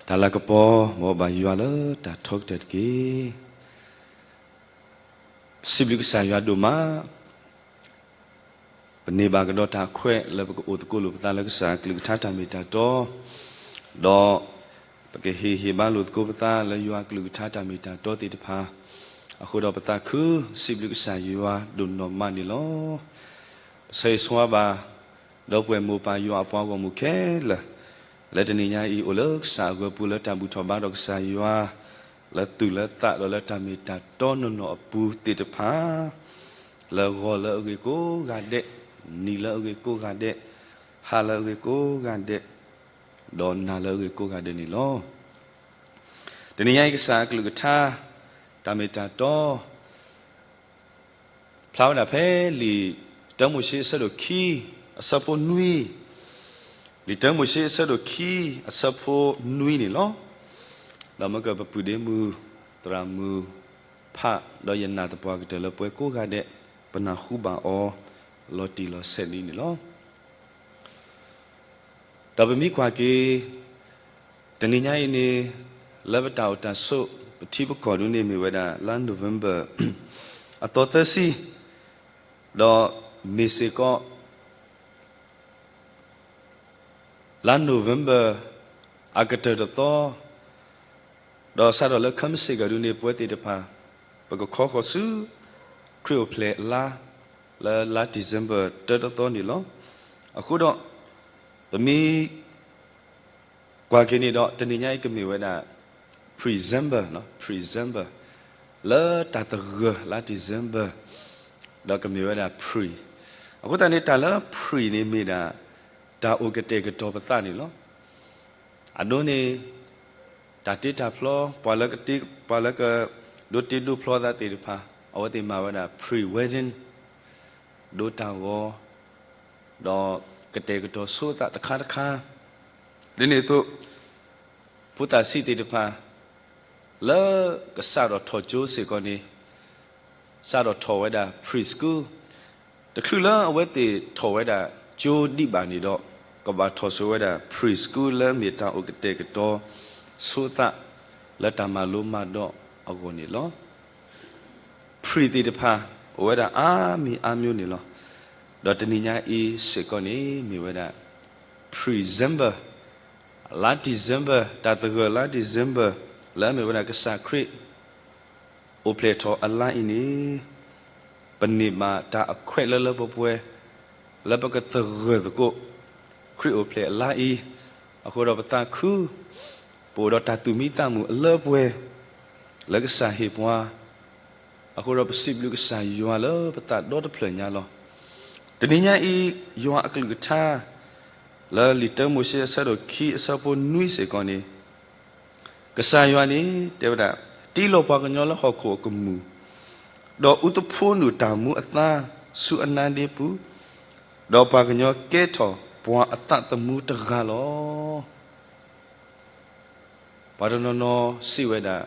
တၢ်လၤကပီၤ မ်အဘၣ်ယွၤလၢတၢ်ထီကတၢၢ်တက့ၢ်. စံးဘျုးကစၢ်ယွၤဒိၣ်မး, ပန့ၢ်ဘၣ်ကဒီးတၢ်ခွဲးလၢပကအိၣ်သကိးလိာ်ပသးလၢကစၢ်အကလုၢ်ကထါတၢ်မ့ၢ်တၢ်တီ, ဒီးပကဟ့ၣ်ဟ့ၣ်ဘါလိာ်သကိးပသးလၢယွၤအကလုၢ်ကထါတၢ်မ့ၢ်တၢ်တီသ့ၣ်တဖၣ်, အဃိဒီးပသးခုစံးဘျုးကစၢ်ယွၤဒိၣ်နီၢ်မးန့ၣ်လီၤ. ပဆၢဂ့ၤဆၢဝါဘၣ် ဒီပုၢ်ဝဲၢ်မိၢ်ပၢ်ယွၤအပှၤဂီၢ်မုၢ်ခဲလၢာ်, လၢတနံၤညါအံၤအိၣ်လၢကစၢ်အဂီၤပူၤလၢတၢ်ဘူၣ်ထီၣ်ဘါထီၣ်ကစၢ်ယွၤ, လၢသူၣ်လၢသးဒီးလၢတၢ်မ့ၢ်တၢ်တီနီၢ်နီၢ်အပူၤသ့ၣ်တဖၣ်, လၢဂီၤလၢအဂ့ၤကိးဂၤဒဲး, နံၤလၢအဂ့ၤကိးဂၤဒဲး, ဟါလၢအဂ့ၤကိးဂၤဒဲး, ဒီးနၤလၢအဂ့ၤကိးဂၤဒဲးန့ၣ်လီၤ. တနံၤညါအံၤကစၢ်အကလုၢ်ကထါ တၢ်မ့ၢ်တၢ်တီ ဖျါဝဲဒၣ်ဖဲလံာ်တၢမိၤၡ့အဆၢဒိၣ်ခံ အဆၢဖိနွံ, လံာ်တၢမိၤၡ့အဆၢဒိၣ်ခံအဆၢဖိနွံန့ၣ်လီၤ. ဒီးမ့ၢ်ကပပုၢ်ဒ့မုၣ် သရၣ်မုၣ်ဖး ဒီးယနာ်သပှၢ်ကတၢၢ်လၢပှၤကိးဂၤဒဲး ပနၢ်ဟူဘၣ်အီၤလီၤတံၢ်လီၤဆဲးဒ်န့ၣ်လီၤ. ဒီးပမ့ၢ်ကွၢ်က့ၤ တနံၤညါအံၤန့ၣ် လၢပတၢ်အိၣ်တၢ်ဆိး ပထံပကီၢ်ဒ်န့ၣ်မ့ၢ်ဝဲဒၣ် လါ November အသီသၢဆံ, ဒီးမ့ၢ်စ့ၢ်ကီး လါ November အကတၢၢ်တသီ, ဒီးစးထီၣ်လၢခဲမုၢ်ဆ့ၣ်ကီၢ်ဒ်န့ၣ် ပဝဲသ့ၣ်တဖၣ် ပကခီဃီၤဆူ ခရံာ်အိၣ်ဖျဲၣ်အလါ လၢလါ December တၢတသီန့ၣ်လီၤ. အဃိဒီး ပမ့ၢ် ကွၢ်က့ၤန့ၣ်ဒီး တနံၤညါအံၤကမ့ၢ်ဝဲဒၣ် Pre-December, Pre-December လၢတၢ်သဂၢၢ်လါ December, ဒီးကမ့ၢ်ဝဲဒၣ် Pre, အဃိသတးန့ၣ် တၢ်လၢ Pre န့ၣ်မ့ၢ်ဒၣ် တၢ်အိၣ်ကတဲာ်ကတီၤပသးန့ၣ်လီၤ. အဒိန့ၣ် တၢ်တ့တၢ်ဖျီ ပှၤလၢကတ့ ပှၤလၢက ဒိးတ့ဒိးဖျီသးသ့ၣ်တဖၣ် အဝဲသ့ၣ်မၤဝဲဒၣ် Pre-Wedding ဒိးတၢ်ဂီၤ ဒီးကတဲာ်ကတီၤဆိသးတခါတခါ, ဒ်န့ၣ်အသိး ဖိသၣ်ဆံးသ့ၣ်တဖၣ် လၢကစးထီၣ်ထီၣ်ကၠိစ့ၢ်ကီးန့ၣ် စးထီၣ်ထီၣ်ဝဲဒၣ် preschool, တချုးလၢအဝဲသ့ၣ်ထီၣ်ဝဲဒၣ်ကၠိဒံးဘၣ်န့ၣ်ဒီး ကဘၣ်ထီၣ်ဆိဝဲဒၣ် preschool လၢအမ့ၢ်တၢ်အိၣ်ကတဲာ်ကတီၤဆိသး လၢတၢ်မၤလိမၤဒိးအဂီၢ်န့ၣ်လီၤ. Pre သ့ၣ်တဖၣ် အိၣ်ဝဲဒၣ်အါမံၤအါမျိုးန့ၣ်လီၤ. ဒီးတနံၤညါအံၤစ့ၢ်ကီးန့ၣ် မ့ၢ်ဝဲဒၣ် Pre-December, လါ December, တၢ်သဂၢၢ်လါ December, လၢအမ့ၢ်ဝဲဒၣ်ကစၢ်ခရံာ် အိၣ်ဖျဲၣ်ထီၣ်အလါအံၤန့ၣ် ပန့ၢ်ဘၣ်တၢ်အခွဲးလၢလၢပှဲၤပှဲၤ လၢပကသဂၢၢ်သကိး ခရံာ်အိၣ်ဖျဲၣ်အလါအံၤ, အဃိဒီးပသးခု ပအိၣ်ဒီးတၢ်သူၣ်မံသးမုာ်အလၢပှဲၤ လၢကစၢ်ဟ့ၣ်ပှၤ, အဃိဒီးပစံးဘျုးကစၢ်ယွၤလၢပသးဒီတဖျၢၣ်ညါလီၤ. တနံၤညါအံၤ ယွၤအကလုၢ်ကထါ လၢလံာ်တၢမိၤၡ့အဆၢဒိၣ်ခံအဆၢဖိနွံစ့ၢ်ကီးန့ၣ် ကစၢ်ယွၤန့ၣ် တဲဝဲဒၣ်, တ့လီၤပှၤကညီလၢဟီၣ်ခိၣ်အကမူၣ်, ဒီးအူသဖှိနုာ်တၢ်မူအသါဆူအနါဒ့ပူၤ, ဒီးပှၤကညီကဲထီၣ်ပှၤအသးသမူတဂၤလီၤ. ပှၤတနီၤနီၤစံးဝဲဒၣ်,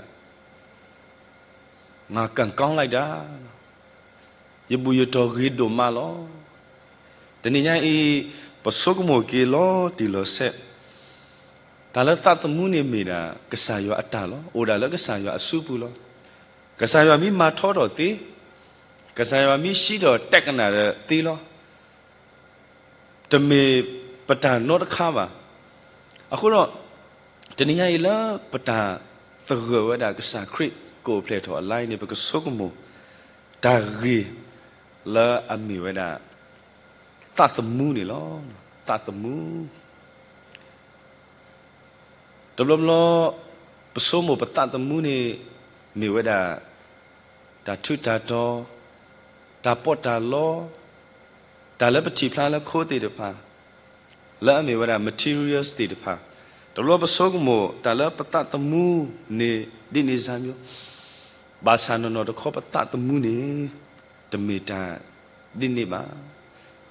ငါကံကောင်းလိုက်တာ, ယဘူၣ်ယတီၢ်ဂ့ၤဒိၣ်မးလီၤ. တနံၤညါအံၤ ပဆိကမိၣ်က့ၤလီၤတံၢ်လီၤဆဲး, တၢ်လၢသးသမူန့ၣ်မ့ၢ်ဒၣ် ကစၢ်ယွၤအတၢ်လီၤ. အိၣ်ဒၣ်လၢကစၢ်ယွၤအစုပူၤလီၤ. ကစၢ်ယွၤမ့ၢ်မၤထီထီၣ်သ့, ကစၢ်ယွၤမ့ၢ်ဟံးထီၣ်တဲကနၣ်ဒီးသ့လီၤ. တမ့ၢ်ပတၢ်နီတခါဘၣ်. အဃိဒီး တနံၤညါအံၤလၢပတၢ်သဂၢၢ်ဝဲဒၣ်ကစၢ်ခရံာ်ကအိၣ်ဖျဲၣ်ထီၣ်အလါအံၤန့ၣ် ပကဆိကမိၣ် တၢ်ဂ့ၢ်လၢအမ့ၢ်ဝဲဒၣ် သးသမူန့ၣ်လီၤ. သးသမူ တဘျီဘျီ ပဆိကမိၣ်ပသးသမူန့ၣ် မ့ၢ်ဝဲဒၣ် တၢ်ထူးတၢ်တီၤ, တၢ်ပီးတၢ်လီ, တၢ်လၢပထံၣ်ဖျါလၢခိသ့ၣ်တဖၣ်, လၢအမ့ၢ်ဝဲဒၣ် materials သ့ၣ်တဖၣ်, တဘျီဘျီပဆိကမိၣ်တၢ်လၢပသးသမူန့ၣ် ဒ်န့ၣ်စၢ်မၠိ, ဘၣ်ဆၣ်နီၢ်နီၢ်တခီပသးသမူန့ၣ် တမ့ၢ်တၢ်ဒ်န့ၣ်ဘၣ်.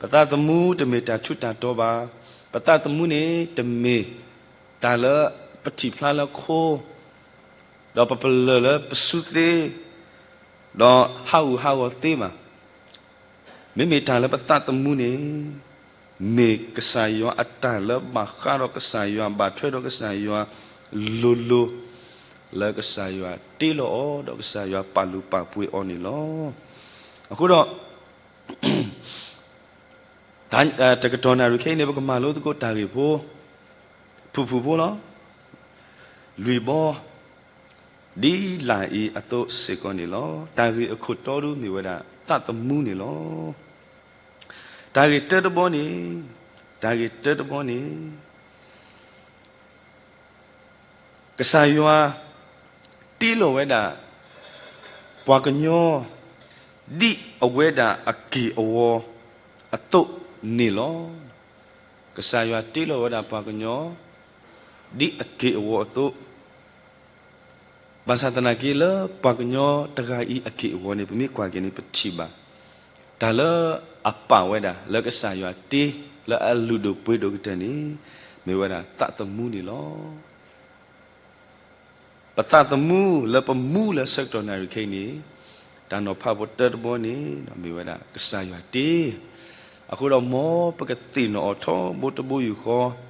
ပသးသမူတမ့ၢ်တၢ်ထူးတၢ်တီၤဘၣ်. ပသးသမူန့ၣ် တမ့ၢ်တၢ်လၢပထံၣ်ဖျါလၢခိ ဒီးပပလၢၢ်လၢပစုသ့, ဒီးဟးဂူာ်ဟးဂီၤသ့ဘၣ်. မ့မ့ၢ်တၢ်လၢပသးသမူန့ၣ် မ့ၢ်ကစၢ်ယွၤအတၢ်လၢဘၣ်ဃးဒီးကစၢ်ယွၤ, ဘၣ်ထွဲဒီးကစၢ်ယွၤ, လိၤလိၤ လၢကစၢ်ယွၤတ့လီၤအီၤ ဒီးကစၢ်ယွၤပာ်လုၢ်ပာ်ပှ့ၤအီၤန့ၣ်လီၤ. အဃိဒီး တကတီၢ်နၣ်ရံၣ်ခဲအံၤန့ၣ် ပကမၤလိသကိးတၢ်ဂ့ၢ်ဖိ ဖုၣ်ဖုၣ်ဖိလီၤ. လွံၢ်ဘီ ဒ်လာ်အံၤအသိးစ့ၢ်ကီးန့ၣ်လီၤ. တၢ်ဂ့ၢ်အခိၣ်တီဒုးမ့ၢ်ဝဲဒၣ် သးသမူန့ၣ်လီၤ. တၢ်ဂ့ၢ်တၢတဘီန့ၣ်, တၢ်ဂ့ၢ်တၢတဘီန့ၣ် ကစၢ်ယွၤတ့လီၤဝဲဒၣ် ပှၤကညီ ဒ်အဝဲဒၣ်အက့ၢ်အဂီၤအသိးန့ၣ်လီၤ. ကစၢ်ယွၤတ့လီၤဝဲဒၣ်ပှၤကညီ ဒ်အက့ၢ်အဂီၤအသိး ဘၣ်ဆၣ်သနာ်က့လၢပှၤကညီတဂၤအံၤအက့ၢ်အဂီၤန့ၣ် ပမ့ၢ်ကွၢ်က့ၤန့ၣ် ပထံၣ်ဘၣ် တၢ်လၢအပာ်ဝဲဒၣ်လၢကစၢ်ယွၤတ့ လၢအလုၢ်ဒိၣ်ပှ့ၤဒိၣ်ကတၢၢ်န့ၣ် မ့ၢ်ဝဲဒၣ်သးသမူန့ၣ်လီၤ. ပသးသမူလၢပမူလၢဆၢကတီၢ်နၣ်ရံၣ်ခဲအံၤန့ၣ် တၢ်နီၤဖးဖိတၢတဘီန့ၣ် မ့ၢ်ဝဲဒၣ်ကစၢ်ယွၤတ့ အဃိဒီးမ်ပကသ့ၣ်နီၣ်အီၤထီဘိတဘိယူၢ်ဃီ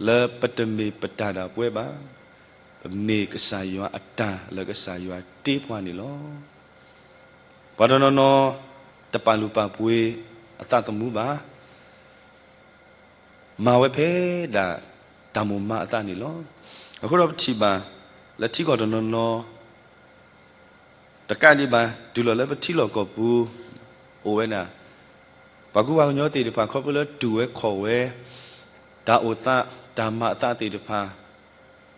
လၢပတမ့ၢ်ပတၢ်ဒၣ်ပဝဲဘၣ်, ပမ့ၢ်ကစၢ်ယွၤအတၢ်လၢကစၢ်ယွၤတ့ပှၤန့ၣ်လီၤ. ပှၤတနီၤနီၤ တပာ်လုၢ်ပာ်ပှ့ၤအသးသမူဘၣ်, မၤဝဲဖဲဒၣ်တၢ်မိၣ်မၤအသးန့ၣ်လီၤ. အဃိဒီးပထံၣ်ဘၣ် လၢထံကီၢ်တနီၤနီၤ တကးဒံးဘၣ် တုၤလီၤလၢပထံလီၢ်ကီၢ်ပူၤ အိၣ်ဝဲဒၣ် ပှၤကူပှၤကညီသ့ၣ်တဖၣ် ခီဖျိလၢတူၢ်ဝဲခီၣ်ဝဲ တၢ်အိၣ်သး တၢ်မၤအသးသ့ၣ်တဖၣ်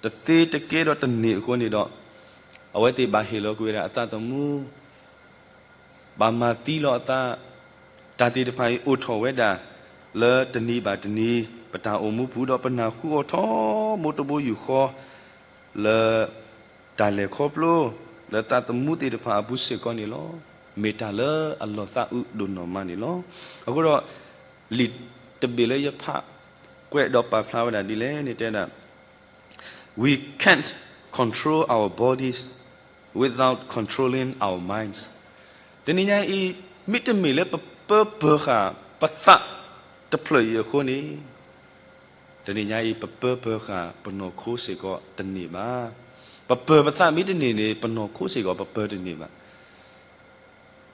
တသ့တကဲဒီးတန့ၢ်အဃိန့ၣ်ဒီး အဝဲသ့ၣ်ဘၣ်ဟ့ၣ်လီၤကွံာ်ဝဲဒၣ်အသးသမူ ဘၣ်မၤသံလီၤအသး, တၢ်သ့ၣ်တဖၣ်အံၤအိၣ်ထီၣ်ဝဲဒၣ် လၢတနံၤဘၣ်တနံၤ ပတၢ်အိၣ်မူပူၤ ဒီးပနၢ်ဟူအီၤထီဘိတဘိယူၢ်ဃီ လၢတၢ်လဲၤခီဖျိ လၢသးသမူသ့ၣ်တဖၣ်အပူၤစ့ၢ်ကီးန့ၣ်လီၤ. မ့ၢ်တၢ်လၢအလီၤသးအုးဒိၣ်နီၢ်မးန့ၣ်လီၤ. အဃိဒီး လံာ်တဘ့ၣ်လၢယဖးကွဲးဒီးပာ်ဖျါဝဲဒၣ်ဒ်လဲၣ်န့ၣ်တဲဒၣ် We can't control our bodies without controlling our minds. တနံၤညါအံၤ မ့တမ့ၢ်လၢပပၢပၢၤဃာ်ပသးတဖျၢၣ်အံၤအဃိန့ၣ် တနံၤညါအံၤ ပပၢပၢၤဃာ်ပနီၢ်ခိစ့ၢ်ကီးတန့ၢ်ဘၣ်. ပပၢၤပသးမ့တန့ၢ်န့ၣ် ပနီၢ်ခိစ့ၢ်ကီးပပၢၤတန့ၢ်ဘၣ်.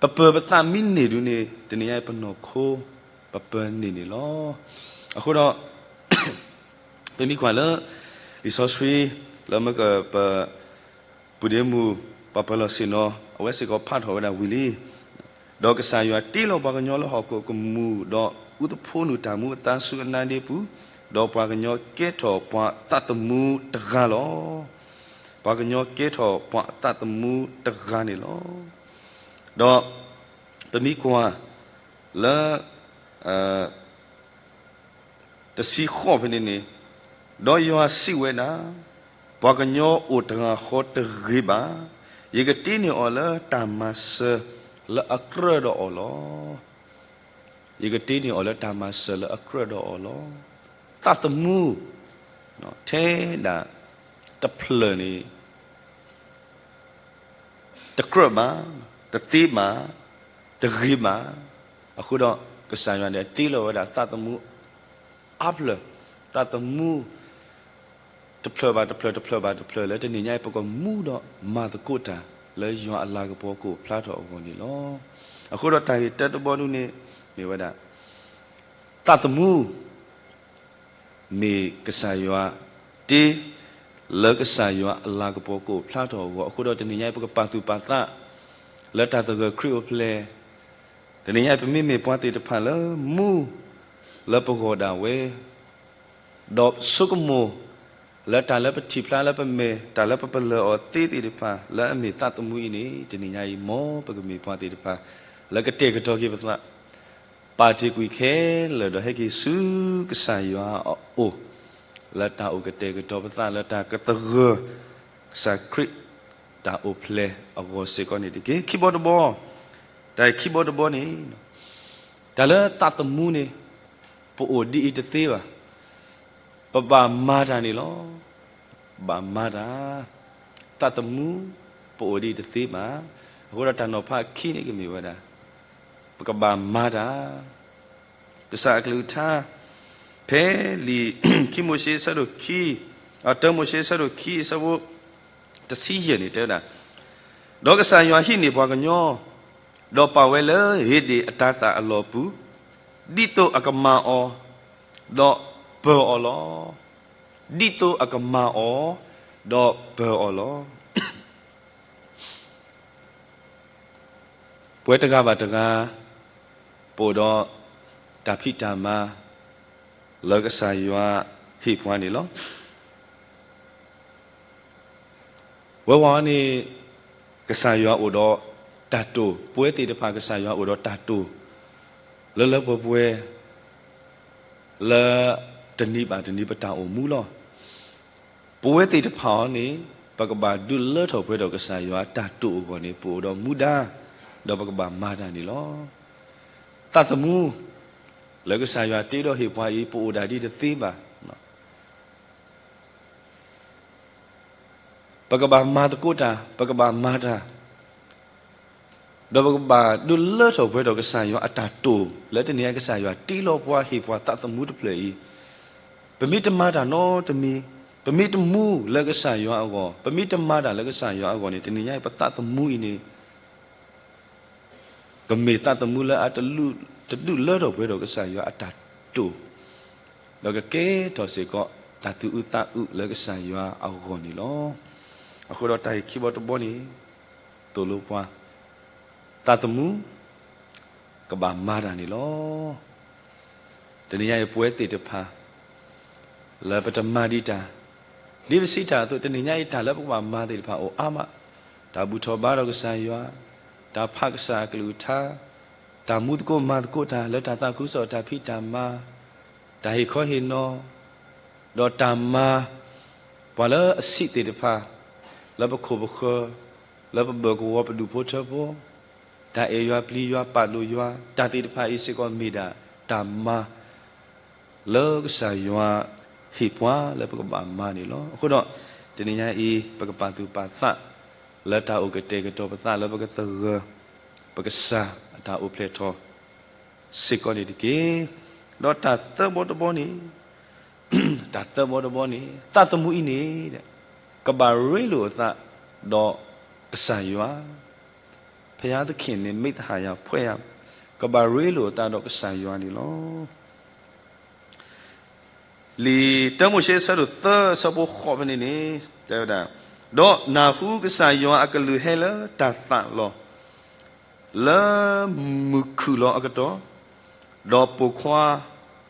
ပပၢၤပသးမ့န့ၢ်ဒုန့ၣ် တနံၤညါအံၤပနီၢ်ခိ ပပၢၤန့ၢ်န့ၣ်လီၤ. အဃိဒီး ပမ့ၢ်ကွၢ်လၢ လံာ်စီဆှံ လၢမကပ ပုၢ်ဒ့မုၣ် ပှၤပၢၤလီၢ်ဆ့ၣ်နီၤ အဝဲစ့ၢ်ကီးဖးထီၣ်ဝဲဒၣ်ဝံၤလံ. ဒီးကစၢ်ယွၤတ့လီၤပှၤကညီလၢဟီၣ်ခိၣ်ကမူၣ် ဒီးအူသဖှိနုာ်တၢ်မူအသါဆူအနါဒ့ပူၤ, ဒီးပှၤကညီကဲထီၣ်ပှၤသးသမူတဂၤလီၤ. ပှၤကညီကဲထီၣ်ပှၤသးသမူတဂၤန့ၣ်လီၤ. ဒီးပမ့ၢ်ကွၢ်လၢ တဆံဃိးဖဲန့ၣ်န့ၣ်, ဒီးယွၤစံးဝဲဒၣ်, ပှၤကညီအိၣ်တဂၤဃီတဂ့ၤဘၣ်. ယကတ့န့ၢ်အီၤလၢတၢ်မၤစၢၤလၢအကြၢးဒီးအီၤလီၤ. ယကတ့န့ၢ်အီၤလၢတၢ်မၤစၢၤလၢအကြၢးဒီးအီၤလီၤ. သးသမူ ထဲဒၣ်တဖျၢၣ်န့ၣ် တကြၢးဘၣ်, တသ့ဘၣ်, တဂ့ၤဘၣ်. အဃိဒီး ကစၢ်ယွၤန့ၣ်တ့လီၤဝဲဒၣ်သးသမူအါဖျၢၣ်, သးသမူ တဖျၢၣ်ဘၣ်တဖျၢၣ် တဖျၢၣ်ဘၣ်တဖျၢၣ်လၢတနံၤညါအံၤ ပကမူဒီးမၤသကိးတၢ် လၢယွၤအလၤကပီၤကအိၣ်ဖျါထီၣ်အဂီၢ်န့ၣ်လီၤ. အဃိဒီးတၢ်ဂ့ၢ်တၢတဘီဒုန့ၣ် မ့ၢ်ဝဲဒၣ် သးသမူ မ့ၢ်ကစၢ်ယွၤတ့ လၢကစၢ်ယွၤအလၤကပီၤကအိၣ်ဖျါထီၣ်အဂီၢ် အဃိဒီးတနံၤညါအံၤ ပကပာ်သူၣ်ပာ်သး လၢတၢ်သဂၢၢ်ခရံာ်အိၣ်ဖျဲၣ်, တနံၤညါအံၤ ပမ့မ့ၢ်ပှၤသ့ၣ်တဖၣ်လၢမူ လၢပဂီၢ်ဒၣ်ဝဲ ဒီးဆိကမိၣ် လၢတၢ်လၢပထံၣ်ဖျါလၢပမဲာ် တၢ်လၢပပလၢၢ်အီၤသ့သ့ၣ်တဖၣ် လၢအမ့ၢ်သးသမူအံၤန့ၣ် တနံၤညါအံၤ မ်ပကမ့ၢ်ပှၤသ့ၣ်တဖၣ် လၢကတဲာ်ကတီၤက့ၤပသး ပာ်တ့ၢ်ကွံာ်ခဲလၢာ်ဒီးဟဲက့ၤဆူကစၢ်ယွၤအအိၣ်, လၢတၢ်အိၣ်ကတဲာ်ကတီၤပသး လၢတၢ်ကသဂၢၢ် ကစၢ်ခရံာ်တၢ်အိၣ်ဖျဲၣ်အဂီၢ်စ့ၢ်ကီးန့ၣ်တက့ၢ်. ခံဘီတဘီ, တၢ်ခံဘီတဘီန့ၣ် တၢ်လၢသးသမူန့ၣ် ပအိၣ်ဒ်အံၤတသ့ဘၣ်. ပဘၣ်မၤတၢ်န့ၣ်လီၤ. ဘၣ်မၤတၢ်, သးသမူ ပအိၣ်ဒ်အံၤတသ့ဘၣ်. အဃိဒီးတၢ်နီၤဖးအခံန့ၣ်ကမ့ၢ်ဝဲဒၣ် ပကဘၣ်မၤတၢ်. ကစၢ်အကလုၢ်ကထါ ဖဲလံာ်ခံမိၤၡ့ ဆၢဒိၣ်ခံ တၢမိၤၡ့အဆၢဒိၣ်ခံအဆၢဖိတဆံယဲၢ်န့ၣ်တဲဝဲဒၣ်, ဒီးကစၢ်ယွၤဟံးန့ၢ်ပှၤကညီ, ဒီးပာ်ဝဲလၢဧ့ဒ့ၣ်အတၤသၣ်အလီၢ်ပူၤ, ဒ်သိးအကမၤအီၤ, ဒီးပၢၤအီၤလီၤ. ဒ်သိးအကမၤအီၤ, ဒီးပၢၤအီၤလီၤ. ပဝဲတဂၤဘၣ်တဂၤ ပအိၣ်ဒီးတၢ်ဖံးတၢ်မၤ လၢကစၢ်ယွၤဟ့ၣ်ပှၤန့ၣ်လီၤ. ဝဲဝဲန့ၣ် ကစၢ်ယွၤအိၣ်ဒီးတၢ်တိာ်, ပဝဲသ့ၣ်တဖၣ်ကစၢ်ယွၤအိၣ်ဒီးတၢ်တိာ် လၢလၢပှဲၤပှဲၤ လၢတနံၤဘၣ်တနံၤပတၢ်အိၣ်မူလီၤ. ပဝဲသ့ၣ်တဖၣ်အံၤန့ၣ် ပကဘၣ်ဒုးလၢထီၣ်ပှဲၤထီၣ်ကစၢ်ယွၤတၢ်တိာ်အဂီၢ်န့ၣ် ပအိၣ်ဒီးမူဒါ, ဒီးပကဘၣ်မၤတၢ်န့ၣ်လီၤ. သးသမူ လၢကစၢ်ယွၤတ့ဒီးဟ့ၣ်ပှၤအံၤ ပအိၣ်ဒၣ်ဒ်တသ့ဘၣ်. ပကဘၣ်မၤသကိးတၢ်, ပကဘၣ်မၤတၢ်, ဒီးပကဘၣ်ဒုးလၢထီၣ်ပှဲၤထီၣ်ကစၢ်ယွၤအတၢ်တိာ် လၢတနံၤအံၤကစၢ်ယွၤတ့လီၤပှၤဟ့ၣ်ပှၤသးသမူတဖျၢၣ်အံၤ, ပမ့ၢ်တမၤတၢ်နီတမံၤ, ပမ့ၢ်တမူလၢကစၢ်ယွၤအဂီၢ်, ပမ့ၢ်တမၤတၢ်လၢကစၢ်ယွၤအဂီၢ်န့ၣ် တနံၤညါအံၤပသးသမူအံၤန့ၣ် ကမ့ၢ်သးသမူလၢအတဒုးလၢထီၣ်ပှဲၤထီၣ်ကစၢ်ယွၤအတၢ်တိာ်, ဒီးကကဲထီၣ်စ့ၢ်ကီးတၢ်သူၣ်အုးသးအုးလၢကစၢ်ယွၤအဂီၢ်န့ၣ်လီၤ. အဃိဒီးတၢ်ဟ့ၣ်ခံဘီတဘီန့ၣ် သိၣ်လိပှၤ သးသမူ ကဘၣ်မၤတၢ်န့ၣ်လီၤ. တနံၤညါအံၤပဝဲသ့ၣ်တဖၣ် လၢပတမၤဒံးတၢ် ဒ်ပစံးတၢ်အသိး တနံၤညါအံၤတၢ်လၢပကဘၣ်မၤသ့ၣ်တဖၣ်အိၣ်အါမး, တၢ်ဘူၣ်ထီၣ်ဘါထီၣ်ကစၢ်ယွၤ, တၢ်ဖးကစၢ်အကလုၢ်ကထါ, တၢ်မူသကိးမၤသကိးတၢ်လၢတၢ်သးခုကစီၣ်တၢ်ဖံးတၢ်မၤ, တၢ်ဟ့ၣ်ခီဟ့ၣ်နီၤ, ဒီးတၢ်မၤ ပှၤလၢအဆံးသ့ၣ်တဖၣ် လၢပခိၣ်ပဃၢၤ, လၢပဘၢၣ်ကဝီၤပဒူၣ်ဖိထၢဖိ, တၢ်အဲၣ်ယွၤပျံၤယွၤပာ်ဒိၣ်ယွၤ တၢ်သ့ၣ်တဖၣ်အံၤစ့ၢ်ကီးမ့ၢ်ဒၣ်တၢ်မၤ လၢကစၢ်ယွၤဟ့ၣ်ပှၤလၢပကဘၣ်မၤန့ၣ်လီၤ. အဃိဒီး တနံၤညါအံၤ ပကပာ်သူၣ်ပာ်သး လၢတၢ်အိၣ်ကတဲာ်ကတီၤပသးလၢပကသဂၢၢ် ပကစၢ်အတၢ်အိၣ်ဖျဲၣ်ထီၣ်စ့ၢ်ကီးန့ၣ်တက့ၢ်. ဒီးတၢ်သၢဘီတဘီန့ၣ် တၢ်သၢဘီတဘီန့ၣ် သးသမူအံၤန့ၣ် ကဘၣ်ရ့လိာ်အသးဒီးကစၢ်ယွၤ ဖယါသခ့ၣ်န့ၣ် မ့ၢ်သဟးယၤဖှဲးယၤ ကဘၣ်ရ့လိာ်အသးဒီးကစၢ်ယွၤန့ၣ်လီၤ. လံာ်တၢမိၤၡ့အဆၢဒိၣ်သၢအဆၢဖိဃိးဖဲန့ၣ်န့ၣ် တဲဝဲဒၣ်, ဒီးနၢ်ဟူကစၢ်ယွၤအကလုၢ်ဟဲလၢတၢ်သးလီၢ် လၢမုၢ်ခုၣ်လီၤအကတီၢ်, ဒီးပိာ်ခွါ,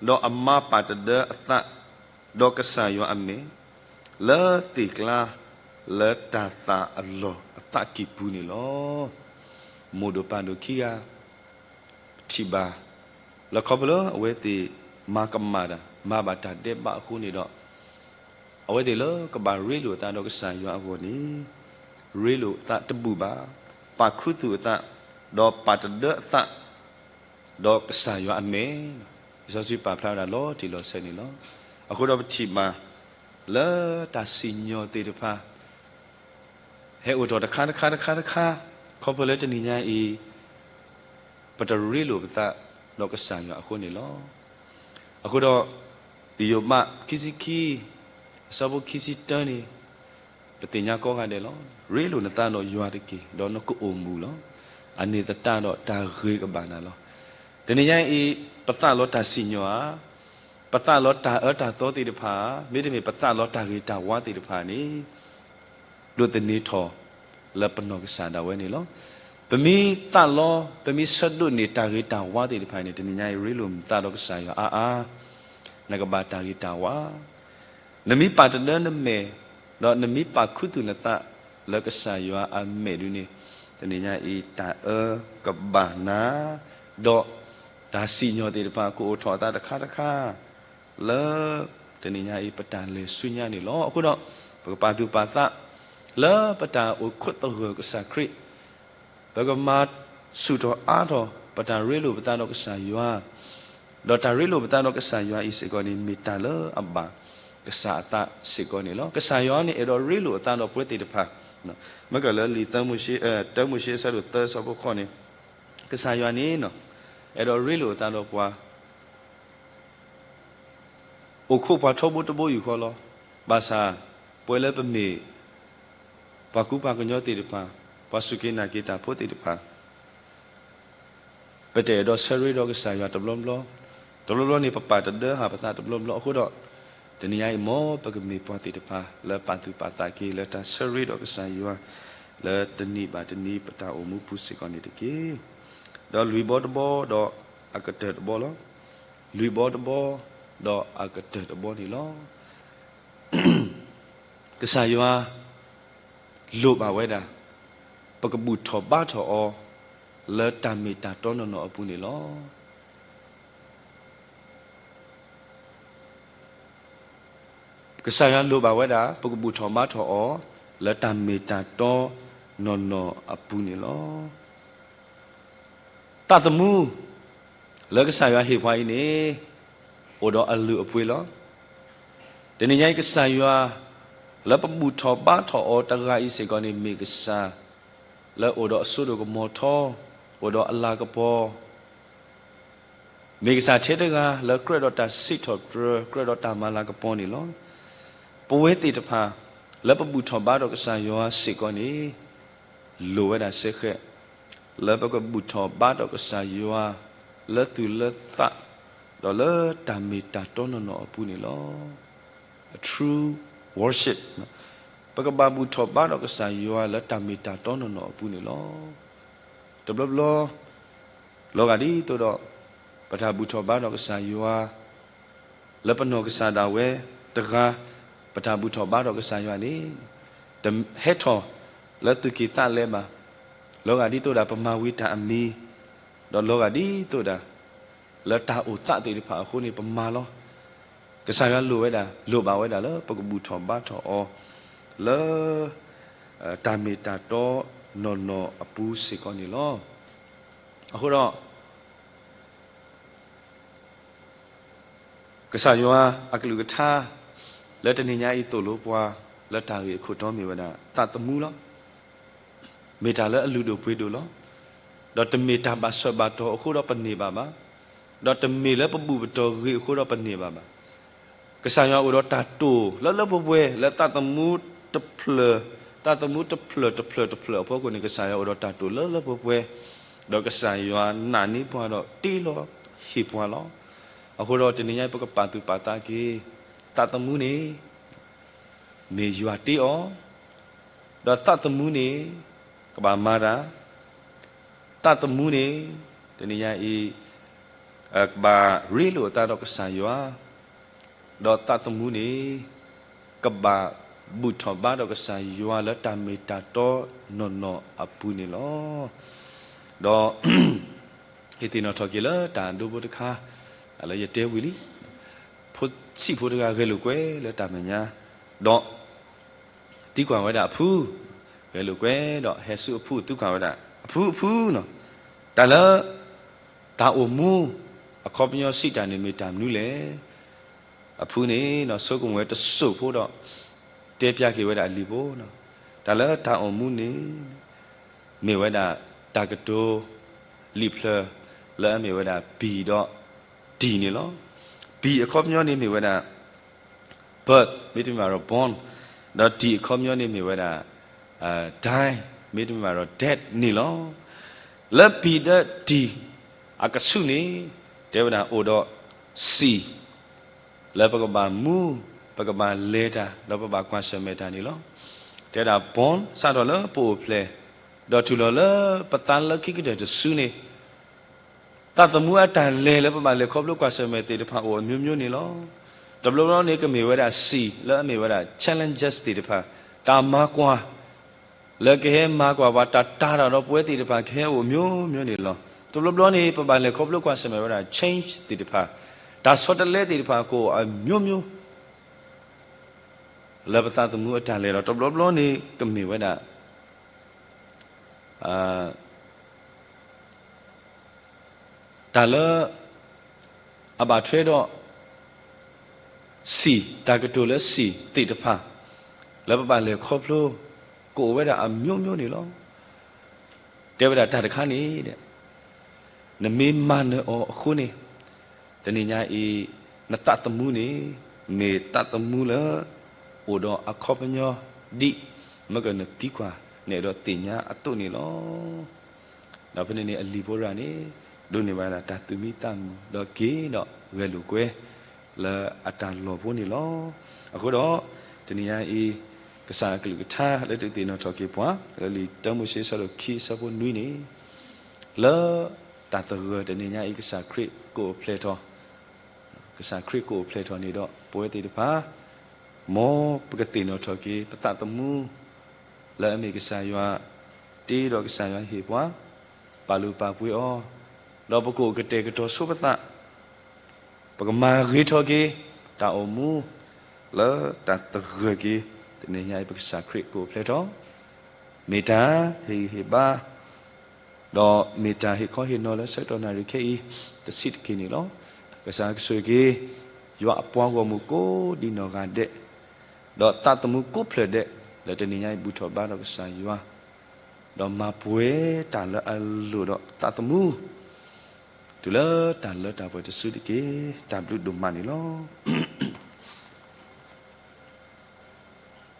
ဒီးအမါပာ်တဒၢအသး, ဒီးကစၢ်ယွၤအမဲာ်, လၢသ့ၣ်ကျါ လၢတၢ်သးအလီၢ်အသးကံၢ်ပူၤန့ၣ်လီၤ. မိၢ်ဒိၣ်ပၢ်ဒိၣ်ခံဂၤ ပထံၣ်ဘၣ် လၢခီဖျိလၢအဝဲသ့ၣ်မၤကမၣ်တၢ် မၤဘၣ်တၢ်ဒဲးဘးအဃိန့ၣ်ဒီး အဝဲသ့ၣ်လၢကဘၣ်ရ့လိာ်အသးဒီးကစၢ်ယွၤအဂီၢ်န့ၣ် ရ့လိာ်သးတဘူၣ်ဘၣ်, ပာ်ခူသူၣ်အသး, ဒီးပာ်တဒၢအသး, ဒီးကစၢ်ယွၤအမဲာ်, လံာ်စီဆှံပာ်ဖျါဝဲဒၣ်လီၤတံၢ်လီၤဆဲးန့ၣ်လီၤ. အဃိဒီးပထံၣ်ဘၣ် လၢတၢ်စံၣ်ညီၣ်သ့ၣ်တဖၣ် ဟဲအိၣ်ထီၣ်တခါတခါတခါတခါ ခီဖျိလၢတနံၤညါအံၤ ပတရ့လိာ်ပသးဒီးကစၢ်ယွၤအဃိန့ၣ်လီၤ. အဃိဒီး လံာ်ယိၤဘးခံဆံခံ အဆၢဖိခံဆံတၢန့ၣ် ပသ့ၣ်ညါကိးဂၤဒဲးလီၤ. ရ့လိာ်နသးဒီးယွၤတက့ၢ်, ဒီးနကအိၣ်မူလီၤ. အန့ၣ်သတးဒီးတၢ်ဂ့ၤကဘၣ်နၤလီၤ. တနံၤညါအံၤ ပသးလီတၢ်စံၣ်ညီၣ်ဧါ, ပသးလီတၢ်အၢတၢ်သီသ့ၣ်တဖၣ်ဧါ, မ့တမ့ၢ်ပသးလီတၢ်ဂ့ၤတၢ်ဝါသ့ၣ်တဖၣ်န့ၣ် ဒိးသန့ၤထီၣ်လၢပနီၢ်ကစၢ်ဒၣ်ဝဲန့ၣ်လီၤ. ပမ့ၢ်သးလီ, ပမ့ၢ်ဆၢဒိးန့ၢ်တၢ်ဂ့ၤတၢ်ဝါသ့ၣ်တဖၣ်န့ၣ် တနံၤညါအံၤ ရ့လိာ်နသးဒီးကစၢ်ယွၤအါအါ, နကဘၣ်တၢ်ဂ့ၤတၢ်ဝါ. နမ့ၢ်ပာ်တဒၢနမဲာ်, ဒီးနမ့ၢ်ပာ်ခူသူၣ်နသးလၢကစၢ်ယွၤအမဲာ်ဒ်န့ၣ်, တနံၤညါအံၤ တၢ်အၢကဘၣ်နၤ, ဒီးတၢ်စံၣ်ညီၣ်သ့ၣ်တဖၣ်ကအိၣ်ထီၣ်အသးတခါတခါ လၢ တနံၤညါအံၤပတၢ်လဲၤဆူညါန့ၣ်လီၤ. အဃိဒီး ပကပာ်သူၣ်ပာ်သး လၢပတၢ်အိၣ်ခိးသဂၢၢ်ကစၢ်ခရံာ်, ပကမၤဆူၣ်ထီၣ်အါထီၣ် ပတၢ်ရ့လိာ်ပသးဒီးကစၢ်ယွၤ, ဒီးတၢ်ရ့လိာ်ပသးဒီးကစၢ်ယွၤအံၤစ့ၢ်ကီးန့ၣ် မ့ၢ်တၢ်လၢအဘၣ်ကစၢ်အသးစ့ၢ်ကီးန့ၣ်လီၤ. ကစၢ်ယွၤန့ၣ်အဲၣ်ဒိးရ့လိာ်အသးဒီးပဝဲသ့ၣ်တဖၣ်, မ့ၢ်ကလၢလံာ်သၢမိၤၡ့, တၢမိၤၡ့အဆၢဒိၣ်သၢဆၢဖိဃိးန့ၣ်, ကစၢ်ယွၤန့ၣ် အဲၣ်ဒိးရ့လိာ်အသးဒီးပှၤ အိၣ်ခိးပှၤထီဘိတဘိယူၢ်ဃီလီၤ. ဘၣ်ဆၣ် ပဝဲလၢပမ့ၢ် ပှၤကူပှၤကညီသ့ၣ်တဖၣ်, ပှၤစူၢ်က့ၤနာ်က့ၤတၢ်ဖိသ့ၣ်တဖၣ် ပတအဲၣ်ဒိးဆၢရ့ဒီးကစၢ်ယွၤတဘျီဘျီ, တဘျီဘျီန့ၣ် ပပာ်တဒၢဟးပသးတဘျီဘျီအဃိဒီး, တနံၤညါအံၤ မ်ပကမ့ၢ်ပှၤသ့ၣ်တဖၣ်လၢပာ်သူၣ်ပာ်သးက့ၤလၢတၢ်ဆၢရ့ဒီးကစၢ်ယွၤ လၢတနံၤဘၣ်တနံၤပတၢ်အိၣ်မူပူၤစ့ၢ်ကီးန့ၣ်တက့ၢ်. ဒီးလွံၢ်ဘီတဘီဒီးအကတၢၢ်တဘီလီၤ. လွံၢ်ဘီတဘီဒီးအကတၢၢ်တဘီန့ၣ်လီၤ. ကစၢ်ယွၤလိၣ်ဘၣ်ဝဲဒၣ် ပကဘူၣ်ထီၣ်ဘါထီၣ်အီၤ လၢတၢ်မ့ၢ်တၢ်တီနီၢ်နီၢ်အပူၤန့ၣ်လီၤ. ကစၢ်ယွၤလိၣ်ဘၣ်ဝဲဒၣ် ပကဘူၣ်ထီၣ်ဘါထီၣ်အီၤ လၢတၢ်မ့ၢ်တၢ်တီနီၢ်နီၢ်အပူၤန့ၣ်လီၤ. သးသမူ လၢကစၢ်ယွၤဟ့ၣ်ပှၤအံၤန့ၣ် အိၣ်ဒီးအလုၢ်အပှ့ၤလီၤ. တနံၤညါအံၤကစၢ်ယွၤ လၢပဘူၣ်ထီၣ်ဘါထီၣ်အီၤတဂၤအံၤစ့ၢ်ကီးန့ၣ် မ့ၢ်ကစၢ် လၢအိၣ်ဒီးအစိဒိၣ်ကမီၤထီ, အိၣ်ဒီးအလၤကပီၤ မ့ၢ်ကစၢ်ထဲတဂၤလၢကြၢးဒီးတၢ်စံးထီၣ်ပတြၢၤ ကြၢးဒီးတၢ်မၤလၤကပီၤန့ၣ်လီၤ. ပဝဲသ့ၣ်တဖၣ် လၢပဘူၣ်ထီၣ်ဘါထီၣ်ကစၢ်ယွၤစ့ၢ်ကီးန့ၣ် လိၣ်ဝဲဒၣ်စ့ၢ်ကီး လၢပကဘူၣ်ထီၣ်ဘါထီၣ်ကစၢ်ယွၤ လၢသူၣ်လၢသး ဒီးလၢတၢ်မ့ၢ်တၢ်တီနီၢ်နီၢ်အပူၤန့ၣ်လီၤ. A true worship, ပကဘၣ်ဘူၣ်ထီၣ်ဘါထီၣ်ကစၢ်ယွၤလၢတၢ်မ့ၢ်တၢ်တီနီၢ်နီၢ်အပူၤန့ၣ်လီၤ. တဘျီဘျီ လီၤဂာ်ဒ်သိးဒီး ပတၢ်ဘူၣ်ထီၣ်ဘါထီၣ်ကစၢ်ယွၤ လၢပနီၢ်ကစၢ်ဒၣ်ဝဲတဂၤ ပတၢ်ဘူၣ်ထီၣ်ဘါထီၣ်ကစၢ်ယွၤန့ၣ် တဟဲထီၣ်လၢသူၣ်ကံၢ်သးလဲဘၣ်. လီၤဂာ်ဒ်သိးဒၣ်ပမၤဝံၤတၢ်အမံၤ, ဒီးလီၤဂာ်ဒ်သိးဒၣ် လၢတၢ်အိၣ်သးသ့ၣ်တဖၣ်အဃိန့ၣ် ပမၤလီၤ. ကစၢ်ယွၤလိၣ်ဝဲဒၣ် လိၣ်ဘၣ်ဝဲဒၣ်လၢပကဘူၣ်ထီၣ်ဘါထီၣ်အီၤ လၢ တၢ်မ့ၢ်တၢ်တီနီၢ်နီၢ်အပူၤစ့ၢ်ကီးန့ၣ်လီၤ. အဃိဒီး ကစၢ်ယွၤအကလုၢ်ကထါ လၢတနံၤညါအံၤသိၣ်လိပှၤ လၢတၢ်ဂ့ၢ်အခိၣ်တီမ့ၢ်ဝဲဒၣ် သးသမူလီၤ. မ့ၢ်တၢ်လၢအလုၢ်ဒိၣ်ပှ့ၤဒိၣ်လီၤ. ဒီးတမ့ၢ်တၢ်ဘၣ်ဆၢဘၣ်တီၤအဃိဒီးပန့ၢ်ဘၣ်ဘၣ်. ဒီးတမ့ၢ်လၢပဘူၣ်ပတီၢ်ဂ့ၤအဃိဒီးပန့ၢ်ဘၣ်ဘၣ်. ကစၢ်ယွၤအိၣ်ဒီးတၢ်တိာ်လၢလၢပှဲၤပှဲၤ လၢသးသမူတဖျၢၣ်, သးသမူတဖျၢၣ်တဖျၢၣ်တဖျၢၣ်အဖီခိၣ်န့ၣ် ကစၢ်ယွၤအိၣ်ဒီးတၢ်တိာ်လၢလၢပှဲၤပှဲၤ, ဒီးကစၢ်ယွၤနာ်န့ၢ်ပှၤဒီးတ့လီၤဟ့ၣ်ပှၤလီၤ. အဃိဒီးတနံၤညါအံၤ ပကပာ်သူၣ်ပာ်သးက့ၤ သးသမူန့ၣ် မ့ၢ်ယွၤတ့အီၤ, ဒီးသးသမူန့ၣ် ကဘၣ်မၤတၢ်, သးသမူန့ၣ် တနံၤညါအံၤ ကဘၣ်ရ့လိာ်အသးဒီးကစၢ်ယွၤ, ဒီးသးသမူန့ၣ် ကဘၣ်ဘူၣ်ထီၣ်ဘါဒီးကစၢ်ယွၤလၢတၢ်မ့ၢ်တၢ်တီနီၢ်နီၢ်အပူၤန့ၣ်လီၤ. ဒီး ယသ့ၣ်နီၣ်ထီၣ်က့ၤလၢတၢ်ဒိဖိတခါ လၢယတဲဝံၤလံ, ဖိဆံးဖိတဂၤဂဲၤလိာ်ကွဲလၢတၢ်မဲာ်ညါ, ဒီး သံကွၢ်ဝဲဒၣ်အဖု, ဂဲၤလိာ်ကွဲဒီးဟဲဆူအဖုသံကွၢ်ဝဲဒၣ်, အဖုအဖုနီၤ, တၢ်လၢ တၢ်အိၣ်မူ အခီပညီစံးတၢ်န့ၣ်မ့ၢ်တၢ်မနုၤလဲၣ်. အဖုန့ၣ်နီၤ ဆိကမိၣ်ဝဲတစိၢ်ဖိဒီး တဲပျးက့ၤဝဲဒၣ်အလံာ်ဖိနီၤ, တၢ်လၢတၢ်အိၣ်မူန့ၣ် မ့ၢ်ဝဲဒၣ် တၢ်ကတိၤ လံာ်ဖျၢၣ် လၢအမ့ၢ်ဝဲဒၣ် B ဒီး D န့ၣ်လီၤ. B အခီပညီန့ၣ်မ့ၢ်ဝဲဒၣ် birth မ့တမ့ၢ်ဘၣ်ဒီး born, ဒီး D အခီပညီန့ၣ်မ့ၢ်ဝဲဒၣ် die မ့တမ့ၢ်ဘၣ်ဒီး dead န့ၣ်လီၤ. လၢ B ဒီး D အကဆူးန့ၣ် တဲဝဲဒၣ်အိၣ်ဒီး စံၣ် လၢပကဘၣ်မူ ပကဘၣ်လဲၤတၢ် ဒီးပဘၣ်ကွၢ်ဆၢၣ်မဲာ်တၢ်န့ၣ်လီၤ. တဲဒၣ် born စးထီၣ်လၢပအိၣ်ဖျဲၣ် ဒီးတုၤလီၤလၢပသးလၢခံကတၢၢ်တစုန့ၣ် သးသမူအတၢ်လဲၤလၢပဘၣ်လဲၤခီဖျိကွၢ်ဆၢၣ်မဲာ်သ့ၣ်တဖၣ်အိၣ်အမျိုးမျိုးန့ၣ်လီၤ. တဘျီဘျီန့ၣ်ကမ့ၢ်ဝဲဒၣ်စံၣ်လၢအမ့ၢ်ဝဲဒၣ် challenges သ့ၣ်တဖၣ်, တၢ်မၤကွၢ် လၢကဟဲမၤကွၢ်ပှၤတၢ်တၢ်ဒီးပဝဲသ့ၣ်တဖၣ်ကဟဲအိၣ်မျိုးမျိုးန့ၣ်လီၤ. တဘျီဘျီန့ၣ် ပဘၣ်လဲၤခီဖျိကွၢ်ဆၢၣ်မဲာ်ဝဲဒၣ် change သ့ၣ်တဖၣ်, တၢ်ဆီတလဲသ့ၣ်တဖၣ်ကအိၣ်အမျိုးမျိုး လၢပသးသမူအတၢ်လဲၤဒီး တဘျီဘျီန့ၣ်ကမ့ၢ်ဝဲဒၣ် တၢ်လၢ အဘၣ်ထွဲဒီး စံၣ်, တၢ်ကတိၤလၢစံၣ်သ့ၣ်တဖၣ် လၢပဘၣ်လဲၤခီဖျိ ကအိၣ်ဝဲဒၣ်အမျိုးမျိုးန့ၣ်လီၤ. တဲဝဲဒၣ်တၢ်တခါန့ၣ် နမ့ၢ်မၤနၢၤအီၤအဃိန့ၣ် တနံၤညါအံၤ နသးသမူန့ၣ် မ့ၢ်သးသမူလၢ အိၣ်ဒီးအခီပညီဒ် မ့ၢ်ကနသံကွၢ် နအဲၣ်ဒိးသ့ၣ်ညါအသိးန့ၣ်လီၤ. ဒီးဖဲန့ၣ်န့ၣ် အလံာ်ဖိတဂၤန့ၣ် ဒိးန့ၢ်ဘၣ်ဝဲဒၣ်တၢ်သူၣ်မံသးမုာ် ဒီးက့ၤဒီးဂဲၤလိာ်ကွဲ လၢအတၢ်လီၢ်ဖိန့ၣ်လီၤ. အဃိဒီး တနံၤညါအံၤ ကစၢ်အကလုၢ်ကထါလၢတသ့ၣ်နီၣ်ထီၣ်က့ၤပှၤ လၢလံာ်တၢမိၤၡ့ အဆၢဒိၣ်ခံ အဆၢဖိနွံန့ၣ် လၢတၢ်သဂၢၢ်တနံၤညါအံၤ ကစၢ်ခရံာ်ကအိၣ်ဖျဲၣ်ထီၣ်, ကစၢ်ခရံာ်ကအိၣ်ဖျဲၣ်ထီၣ်န့ၣ်ဒီး ပဝဲသ့ၣ်တဖၣ် မ်ပကသ့ၣ်နီၣ်ထီၣ်က့ၤ ပသးသမူ လၢအမ့ၢ်ကစၢ်ယွၤတ့ဒီးကစၢ်ယွၤဟ့ၣ်ပှၤ, ပာ်လုၢ်ပာ်ပှ့ၤအီၤ, ဒီးပကအိၣ်ကတဲာ်ကတီၤဆိပသး, ပကမၤဂ့ၤထီၣ်က့ၤ တၢ်အိၣ်မူ လၢတၢ်သဂၢၢ်က့ၤ တနံၤညါအံၤ ပကစၢ်ခရံာ်ကအိၣ်ဖျဲၣ်ထီၣ်, မ့ၢ်တၢ်ဟ့ၣ်ဂံၢ်ဟ့ၣ်ဘါ ဒီးမ့ၢ်တၢ်ဟ့ၣ်ခီဟ့ၣ်နီၤလၢဆၢကတီၢ်နၣ်ရံၣ်ခဲအံၤ တဆံးတက့ၢ်န့ၣ်လီၤ. ကစၢ်ကဆိၣ်ဂ့ၤက့ၤ ယွၤအပှၤဂီၢ်မုၢ်ကိးဒံးနီၢ်ဂၤဒဲး, ဒီးသးသမူကိးဖျၢၣ်ဒဲး လၢတနံၤညါအံၤဘူၣ်ထီၣ်ဘါဒီးကစၢ်ယွၤ, ဒီးမၤပှဲၤတၢ်လၢအလိၣ်ဒီးသးသမူ တုၤလၢတၢ်လၢတၢ်ပှဲၤတစုတက့ၢ်. တၢ်ဘျုးဒိၣ်မးန့ၣ်လီၤ.